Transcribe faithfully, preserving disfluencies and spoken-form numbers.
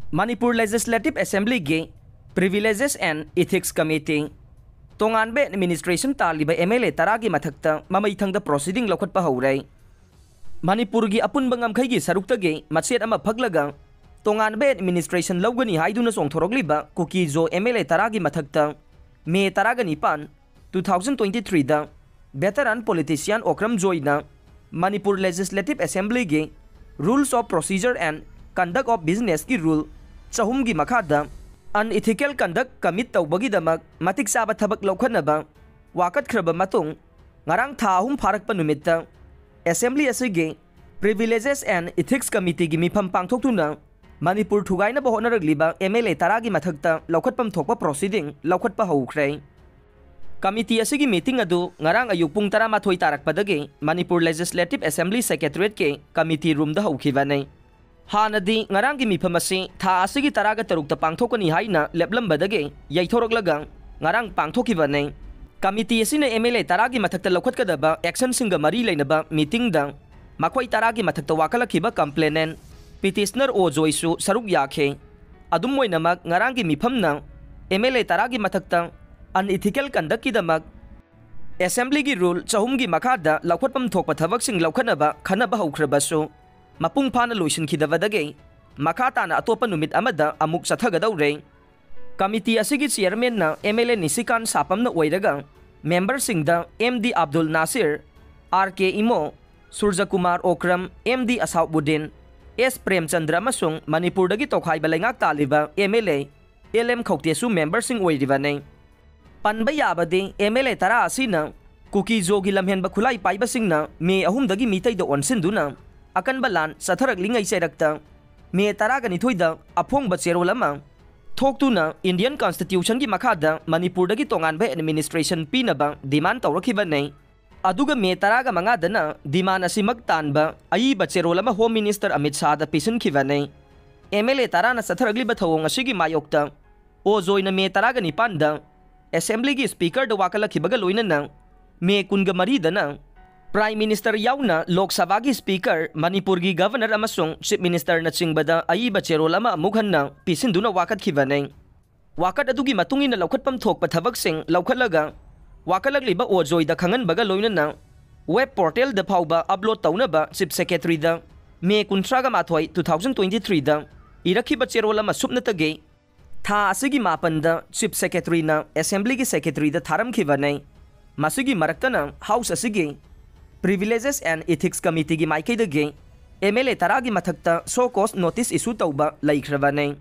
Manipur Legislative Assemblyꯒꯤ Privileges and Ethics Committee, ꯇꯣꯉꯥꯟꯕ administration ꯇꯥꯜꯂꯤꯕ M L A ꯇꯔꯥꯒꯤ ꯃꯊꯛꯇ ꯃꯃꯩꯊꯪꯗ proceeding ꯂꯧꯈꯠꯄ ꯍꯧꯔꯦ꯫ ꯃꯅꯤꯄꯨꯔꯒꯤ ꯑꯄꯨꯟꯕ ꯉꯝꯈꯩꯒꯤ ꯁꯔꯨꯛꯇꯒꯤ ꯃꯆꯦꯠ ꯑꯃ ꯐꯛꯂꯒ ꯇꯣꯉꯥꯟꯕ administration ꯂꯧꯒꯅꯤ ꯍꯥꯏꯗꯨꯅ ꯆꯣꯡꯊꯣꯔꯛꯂꯤꯕ ꯀꯨꯀꯤ-ꯖꯣ M L A ꯇꯔꯥꯒꯤ ꯃꯊꯛꯇ ꯃꯦ ꯇꯔꯥꯒ ꯅꯤꯄꯥꯟ, two thousand twenty-threeꯗ veteran politician Okram ꯖꯣꯏꯅ Manipur Legislative Assemblyꯒꯤ Rules of Procedure and Conduct of Businessꯀꯤ rule ꯆꯍꯨꯝꯒꯤ ꯃꯈꯥꯗ unethical conduct commit ꯇꯧꯕꯒꯤꯗꯃꯛ ꯃꯇꯤꯛ ꯆꯥꯕ ꯊꯕꯛ ꯂꯧꯈꯠꯅꯕ ꯋꯥꯀꯠꯈ꯭ꯔꯕ ꯃꯇꯨꯡ, ꯉꯔꯥꯡ ꯊꯥ ꯑꯍꯨꯝ ꯐꯥꯔꯛꯄ ꯅꯨꯃꯤꯠꯇ Assembly ꯑꯁꯤꯒꯤ Privileges and Ethics Committeeꯒꯤ ꯃꯤꯐꯝ ꯄꯥꯡꯊꯣꯛꯇꯨꯅ ꯃꯅꯤꯄꯨꯔ ꯊꯨꯒꯥꯏꯅꯕ ꯍꯣꯠꯅꯔꯛꯂꯤꯕ M L A ꯇꯔꯥꯒꯤ ꯃꯊꯛꯇ ꯂꯧꯈꯠꯐꯝ ꯊꯣꯛꯄ proceeding ꯂꯧꯈꯠꯄ ꯍꯧꯈ꯭ꯔꯦ꯫ Committee ꯑꯁꯤꯒꯤ meeting ꯑꯗꯨ ꯉꯔꯥꯡ ꯑꯌꯨꯛ ꯄꯨꯡ ꯇꯔꯥꯃꯥꯊꯣꯏ ꯇꯥꯔꯛꯄꯗꯒꯤ ꯃꯅꯤꯄꯨꯔ Legislative Assembly Secretariatꯀꯤ committee roomꯗ ꯍꯧꯈꯤꯕꯅꯤ꯫ ꯍꯥꯟꯅꯗꯤ ꯉꯔꯥꯡꯒꯤ ꯃꯤꯐꯝ ꯑꯁꯤ ꯊꯥ ꯑꯁꯤꯒꯤ ꯇꯔꯥꯒ ꯇꯔꯨꯛꯇ ꯄꯥꯡꯊꯣꯛꯀꯅꯤ ꯍꯥꯏꯅ ꯂꯦꯞꯂꯝꯕꯗꯒꯤ ꯌꯩꯊꯣꯔꯛꯂꯒ ꯉꯔꯥꯡ ꯄꯥꯡꯊꯣꯛꯈꯤꯕꯅꯤ꯫ Committee ꯑꯁꯤꯅ M L A ꯇꯔꯥꯒꯤ ꯃꯊꯛꯇ ꯂꯧꯈꯠꯀꯗꯕ actionꯁꯤꯡꯒ ꯃꯔꯤ ꯂꯩꯅꯕ meetingꯗ ꯃꯈꯣꯏ ꯇꯔꯥꯒꯤ ꯃꯊꯛꯇ ꯋꯥꯀꯠꯂꯛꯈꯤꯕ complainant petitioner ꯑꯣ ꯖꯣꯏꯁꯨ ꯁꯔꯨꯛ ꯌꯥꯈꯤ꯫ ꯑꯗꯨꯝ ꯑꯣꯏꯅꯃꯛ, ꯉꯔꯥꯡꯒꯤ ꯃꯤꯐꯝꯅ M L A ꯇꯔꯥꯒꯤ ꯃꯊꯛꯇ unethical conductꯀꯤꯗꯃꯛ Assemblyꯒꯤ rule ꯆꯍꯨꯝꯒꯤ ꯃꯈꯥꯗ ꯂꯧꯈꯠꯐꯝ ꯊꯣꯛꯄ ꯊꯕꯛꯁꯤꯡ ꯂꯧꯈꯠꯅꯕ ꯈꯟꯅꯕ ꯍꯧꯈ꯭ꯔꯕꯁꯨ, ꯃꯄꯨꯡ ꯐꯥꯅ ꯂꯣꯏꯁꯤꯟꯈꯤꯗꯕꯗꯒꯤ ꯃꯈꯥ ꯇꯥꯅ ꯑꯇꯣꯞꯄ ꯅꯨꯃꯤꯠ ꯑꯃꯗ ꯑꯃꯨꯛ ꯆꯠꯊꯒꯗꯧꯔꯦ꯫ Committee ꯑꯁꯤꯒꯤ chairmanꯅ M L A ꯅꯤꯁꯤꯀꯥꯟ ꯁꯥꯄꯝꯅ ꯑꯣꯏꯔꯒ memberꯁꯤꯡꯗ M D Abdul Nasir, R K Imo, ꯁꯨꯔꯖꯀꯨꯃꯥꯔ Okram, M D ꯑꯁꯥꯎꯕꯨꯗꯤꯟ, S Premchandra ꯑꯃꯁꯨꯡ ꯃꯅꯤꯄꯨꯔꯗꯒꯤ ꯇꯧꯈꯥꯏꯕ ꯂꯩꯉꯥꯛ ꯇꯥꯜꯂꯤꯕ M L A L M ꯈꯧꯇꯦꯁꯨ memberꯁꯤꯡ ꯑꯣꯏꯔꯤꯕꯅꯤ꯫ ꯄꯟꯕ ꯌꯥꯕꯗꯤ, M L A ꯇꯔꯥ ꯑꯁꯤꯅ ꯀꯨꯀꯤ-ꯖꯣꯒꯤ ꯂꯝꯍꯦꯟꯕ ꯈꯨꯠꯂꯥꯏ ꯄꯥꯏꯕꯁꯤꯡꯅ ꯃꯦ ꯑꯍꯨꯝꯗꯒꯤ ꯃꯤꯇꯩꯗ ꯑꯣꯟꯁꯤꯟꯗꯨꯅ ꯑꯀꯟꯕ ꯂꯥꯟ ꯆꯠꯊꯔꯛꯂꯤꯉꯩ ꯆꯩꯔꯛꯇ ꯃꯦ ꯇꯔꯥꯒ ꯅꯤꯊꯣꯏꯗ ꯑꯐꯣꯡꯕ ꯆꯦꯔꯣꯜ ꯑꯃ ꯊꯣꯛꯇꯨꯅ Indian Constitutionꯒꯤ ꯃꯈꯥꯗ ꯃꯅꯤꯄꯨꯔꯗꯒꯤ ꯇꯣꯉꯥꯟꯕ administration ꯄꯤꯅꯕ demand ꯇꯧꯔꯛꯈꯤꯕꯅꯤ꯫ ꯑꯗꯨꯒ ꯃꯦ ꯇꯔꯥꯒ ꯃꯉꯥꯗꯅ demand ꯑꯁꯤꯃꯛ ꯇꯥꯟꯕ ꯑꯏꯕ ꯆꯦꯔꯣꯜ ꯑꯃ Home Minister Amit ꯁꯥꯍꯗ ꯄꯤꯁꯤꯟꯈꯤꯕꯅꯤ꯫ M L A ꯇꯔꯥꯅ ꯆꯠꯊꯔꯛꯂꯤꯕ ꯊꯧꯑꯣꯡ ꯑꯁꯤꯒꯤ ꯃꯥꯌꯣꯛꯇ ꯑꯣ ꯖꯣꯏꯅ ꯃꯦ ꯇꯔꯥꯒ ꯅꯤꯄꯥꯟꯗ Assemblyꯒꯤ Speakerꯗ ꯋꯥꯀꯠꯂꯛꯈꯤꯕꯒ ꯂꯣꯏꯅꯅ ꯃꯦ ꯀꯨꯟꯒ ꯃꯔꯤꯗꯅ Prime Minister ꯌꯥꯎꯅ ꯂꯣꯛ ꯁꯚꯥꯒꯤ Speaker, ꯃꯅꯤꯄꯨꯔꯒꯤ Governor ꯑꯃꯁꯨꯡ Chief Ministerꯅꯆꯤꯡꯕꯗ ꯑꯏꯕ ꯆꯦꯔꯣꯜ ꯑꯃ ꯑꯃꯨꯛ ꯍꯟꯅ ꯄꯤꯁꯤꯟꯗꯨꯅ ꯋꯥꯀꯠꯈꯤꯕꯅꯤ꯫ ꯋꯥꯀꯠ ꯑꯗꯨꯒꯤ ꯃꯇꯨꯡ ꯏꯟꯅ ꯂꯧꯈꯠꯐꯝ ꯊꯣꯛꯄ ꯊꯕꯛꯁꯤꯡ ꯂꯧꯈꯠꯂꯒ ꯋꯥꯀꯠꯂꯛꯂꯤꯕ ꯑꯣꯖꯣꯏꯗ ꯈꯪꯍꯟꯕꯒ ꯂꯣꯏꯅꯅ web portalꯗ ꯐꯥꯎꯕ upload ꯇꯧꯅꯕ Chief Secretaryꯗ May ꯀꯨꯟꯊ꯭ꯔꯥꯒ ꯃꯥꯊꯣꯏ, two thousand twenty threeꯗ ꯏꯔꯛꯈꯤꯕ ꯆꯦꯔꯣꯜ ꯑꯃ ꯁꯨꯞꯅꯇꯒꯤ ꯊꯥ ꯑꯁꯤꯒꯤ ꯃꯥꯄꯟꯗ Chief Secretaryꯅ Assemblyꯒꯤ Secretaryꯗ ꯊꯥꯔꯝꯈꯤꯕꯅꯤ꯫ ꯃꯁꯤꯒꯤ ꯃꯔꯛꯇꯅ House ꯑꯁꯤꯒꯤ Privileges and Ethics Committeeꯒꯤ ꯃꯥꯏꯀꯩꯗꯒꯤ MLA ꯇꯔꯥꯒꯤ ꯃꯊꯛꯇ show cause notice issue ꯇꯧꯕ ꯂꯩꯈ꯭ꯔꯕꯅꯤ꯫